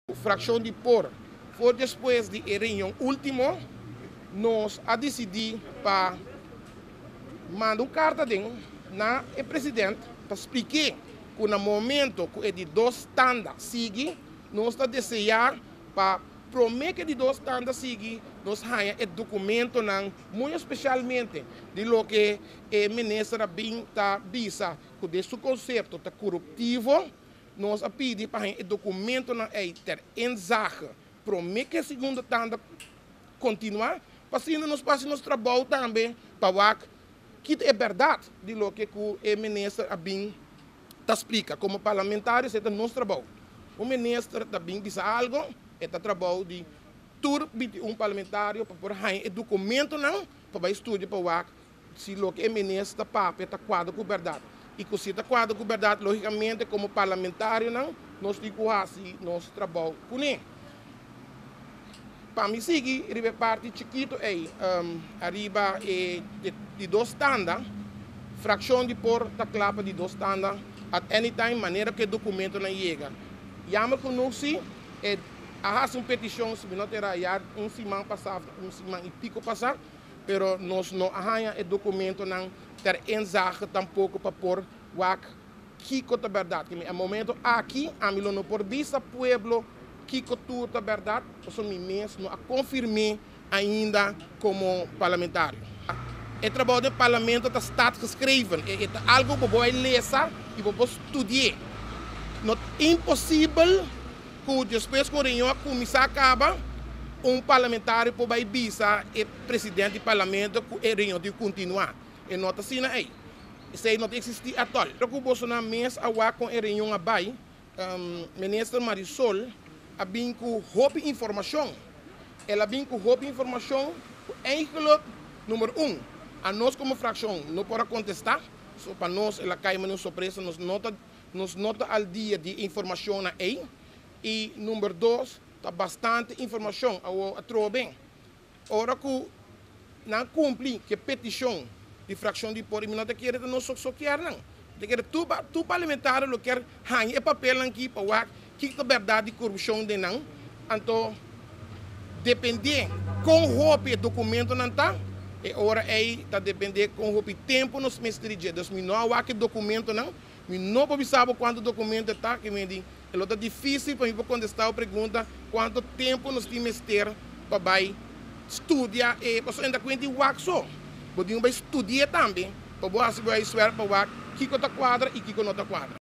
Frakshon di por. For despues di e reunion último, nos a disidí pa manda un karta den na e president pa splik'é ku na momento ku e di dos tanda sigui, nos ta deseá pa promé ku e di dos tanda sigui nos haña e dokumentonan, muy espesialmente di loke e minister a bin ta bisa ku den su konsepto ta koruptivo. Nos a pidi pa haña e dokumentonan ei ter inzage promé ku e segundo tanda kontinuá, pa asina nos por hasi nos trabou tambe pa wak ki ta e bèrdat di loke ku e minister a bin ta splika. Komo parlamentario esei ta nos trabou. Un minister ta bin bisa algu, e ta trabou di tur 21 parlamentario pa por haña e dokumentonan pa bai studia pa wak Si loke e minister ta papia ta kuadra ku bèrdat i ku si ta kuadra ku bèrdat, lógikamente komo parlamentarionan nos tin ku hasi nos trabou kuné. Pa mi sigui riba e parti chikitu ei ariba e di dos tanda, frakshon di por ta kla pa di dos tanda at any time manera ku e dokumentonan yega. Jammer genoeg si e a hasi un petishon, si mi no ta erá ya un siman pasá òf un siman i piko pasá. Pero nos no a haña e dokumentonan ter inzage tampoko pa por wak kiko ta bèrdat. Kemi e momento aki ami lo no por bisa pueblo kiko tur ta bèrdat pasobra mi mes no a konfirm'é ainda komo parlamentario. E trabou den parlamento ta staat geschreven, e ta algu ku bo por bai lesa i bo por studi'é. No ta imposibel ku despues ku un reunion a kuminsá kaba, un parlamentario por bai bisa e president di parlamento ku e reunion tin ku kontinuá. E no ta asina ei. Esei no ta eksistí atòl. Pero ku bosonan mes a wak kon e reunion a bai, Minister Marisol a bin ku hopi informashon. El a bin ku hopi informashon ku eigenlijk, number un, anos komo frakshon no por a kontestá. So pa nos el a kai manera un sorpresa, nos no ta nos no ta al dia di e informashonnan ei. I number dos, Ta bastante informacion awor atrobe. Ora cu nan cumpli cu e peticion di fraccion di por y mi no ta kere ta nos so kier nan. Mi ta kere tur tur parlamentario lo kier haña e papelnan aki pa wak kiko ta berdad di corupcion den nan. Anto depende con hopi e documentonan ta, e ora ey ta depende con hopi tempo nos mester di dje. Dus mi no a wak e documentonan. Mi no por bisa bo cuanto documento e ta, ki mi di e lo ta dificil pa mi por contesta bo pregunta cuanto tempo nos tin mester pa bay studia e, pasobra e ta cuenta di wak so, bo tin cu bay studia tambe pa bo haci bo huiswerk pa wak kico ta cuadra y kico no ta cuadra.